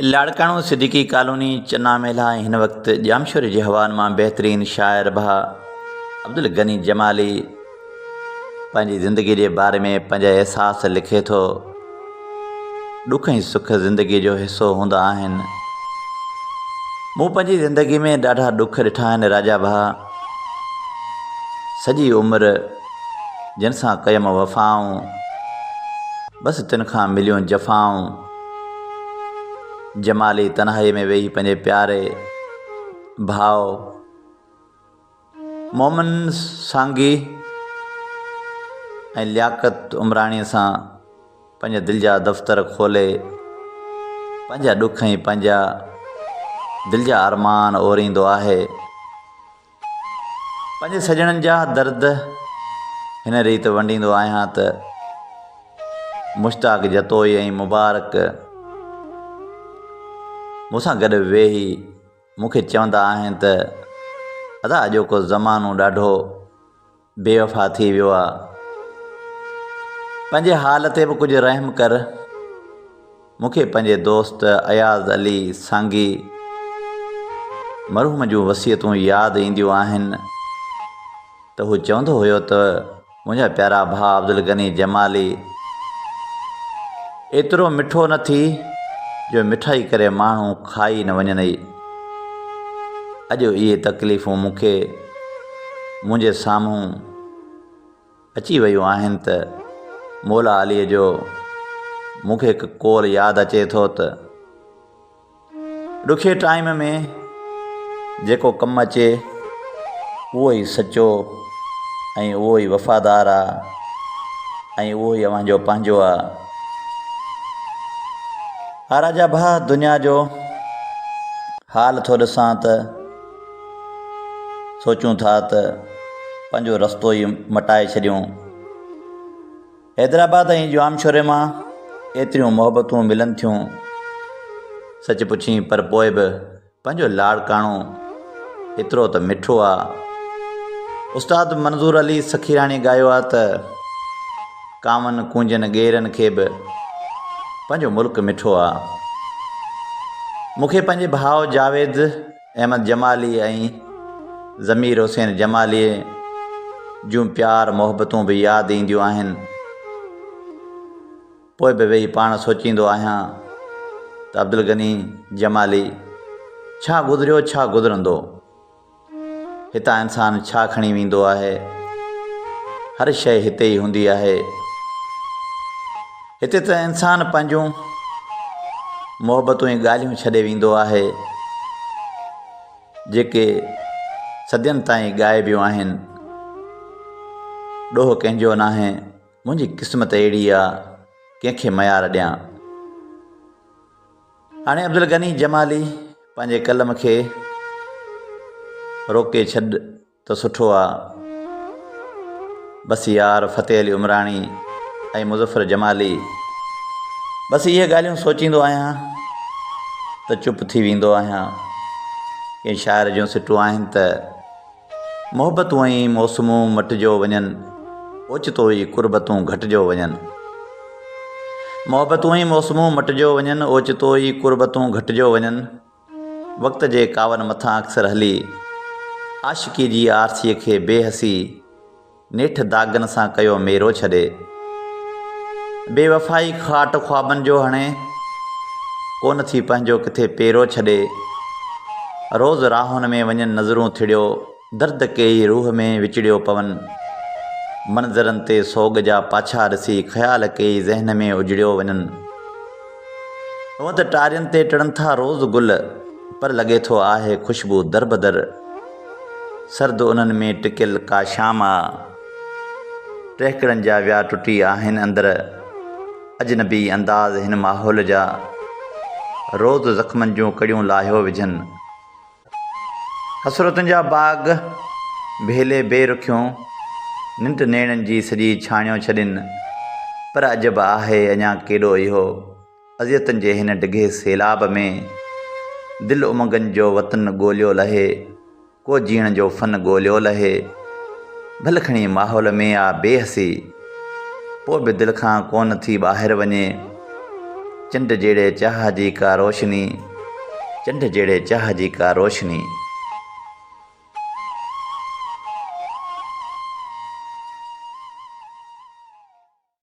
Larkana Siddiqui colony Channa ميلا ۽ هن وقت ڄامشوري جي هوائن مان بهترين شاعر ڀاء عبدالغني جمالي پنهنجي زندگي جي باري ۾ پنهنجا احساس لکي ٿو. ڏک ۽ سک زندگي جو حصو هوندا آهن. مون پنهنجي زندگي ۾ ڏاڍا ڏک ڏٺا آهن راجا ڀاء. سڄي عمر جن سان ڪيم وفائون، بس تن کان مليون جفائون. جمالي تنهائي ۾ ويهي پنهنجي پياري ڀاء مومن سانگي ۽ لياقت عمراڻيء سان پنهنجي دل جا دفتر کولي پنهنجا ڏک ۽ پنهنجا دل جا ارمان اوريندو آهي. پنهنجي سڄڻن جا درد هن ريت ونڊيندو آهيان ته مشتاق جتوئي ۽ مبارڪ مون سان گڏ ويهي مون کي چوندا آهن ته ادا اڄوڪو زمانو ڏاڍو بي وفا ٿي ويو آ. پنهنجي حال تي به ڪجهه رحم ڪر. مون کي پنهنجي دوست اياز علي سانگي مرحوم جون وصيتون ياد اينديون آهن ته هو چوندو هيو ته منهنجا پيارا ڀاء عبدالغني جمالي ايترو مٺو نه ٿي جو مٺائي ڪري ماڻهو کائي نه وڃنئي. اڄ اهي تڪليفون مون کي منهنجي سامهون اچي ويون آهن ته مولا علي جو مون کي هڪ قول ياد اچي ٿو ته. ڏکي ٽائيم ۾ جيڪو ڪم اچي اهو ئي سچو ۽ اهو ئي وفادار آ ۽ اهو ئي اوهان جو پنهنجو آ. ها راجا ڀاء دنيا جو حال ٿو ڏسان ته سوچون ٿا ته پنهنجو رستو ئي مٽائي ڇڏيون. حيدرآباد ۽ ڄامشوري مان ايتريون محبتون ملن ٿيون، سچ پڇين پر پوء به پنهنجو لاڙڪاڻو ايترو ته مٺو آ. استاد منظور علي سخيراڻي ڳايو آ ته ڪانون ڪونجن ڳيرن کي به پنهنجو ملڪ مٺو آ. مون کي پنهنجي ڀاء جاويد احمد جمالي ۽ ضمير حسين جماليء جون پيار محبتون به ياد اينديون آهن. پوء به ويهي پاڻ سوچيندو آهيان ته عبدالغني جمالي ڇا گذريو ڇا گذرندو؟ هتان انسان ڇا کڻي ويندو آهي؟ هر شيء هتي ئي هوندي آهي. هتي ته انسان پنهنجون محبتون ۽ ڳالهيون ڇڏي ويندو آهي، جيڪي صدين تائين ڳائبيون آهن. ڏوهه ڪنهن جو ناهي، منهنجي قسمت اهڙي آ، ڪنهن کي ميار ڏيان. هاڻي عبدالغني جمالي پنهنجي قلم کي روڪي ڇڏ ته سٺو آ. بس يار فتح علي عمراڻي ۽ مظفر جمالي بس اهي ڳالهيون سوچيندو آهيان ته چپ ٿي ويندو آهيان. ڪنهن شاعر جون سٽون آهن ته محبتون ۽ موسمون مٽجيو وڃن اوچتو ئي قربتون گهٽجيو وڃن. محبتون ۽ موسمون مٽجيو وڃن اوچتو ئي قربتون گهٽجيو وڃن. وقت جي ڪاون مٿان اڪثر هلي، عاشقيء جي آرسيء کي بي حسي، نيٺ داغن سان ڪيو ميرو ڇڏي. بي وفائي کاٽ خوابن جو هڻي، ڪونه ٿي پنهنجو ڪٿي پيرو ڇڏي. روز راهن ۾ وڃن نظرون ٿڙيو، درد ڪيئي روح ۾ وچڙيو پون. منظرن تي سوڳ جا پاڇا ڏسي، خيال ڪيئي ذهن ۾ اجڙيو وڃن. هونء ته ٽارين تي ٽڙن ٿا روز گل، پر لڳي ٿو آهي خوشبو دربدر. سرد انهن ۾ ٽڪيل ڪا شام آ. ٽهڪڙن جا ويا ٽٽي آهن اندر. اجنبي انداز هن ماحول جا. روز زخمن جون ڪڙيون لاهيو وجهن. حسرتن جا باغ ڀيلي بي رخيون ننڊ نيڻن جي سڄي ڇاڻيو ڇڏين پر عجب آهي اڃا ڪيڏو اهو اذيتن جي هن ڊگهي سيلاب ۾ دل امنگن جو وطن ڳوليو لهي ڪو جيئڻ جو فن ڳوليو لهي ڀل کڻي ماحول ۾ آ بي حسي پوء به دل کان ڪونه ٿي ٻاهر وڃي. چنڊ جهڙي چاهه جي ڪا روشني، چنڊ جهڙي چاهه جي ڪا روشني.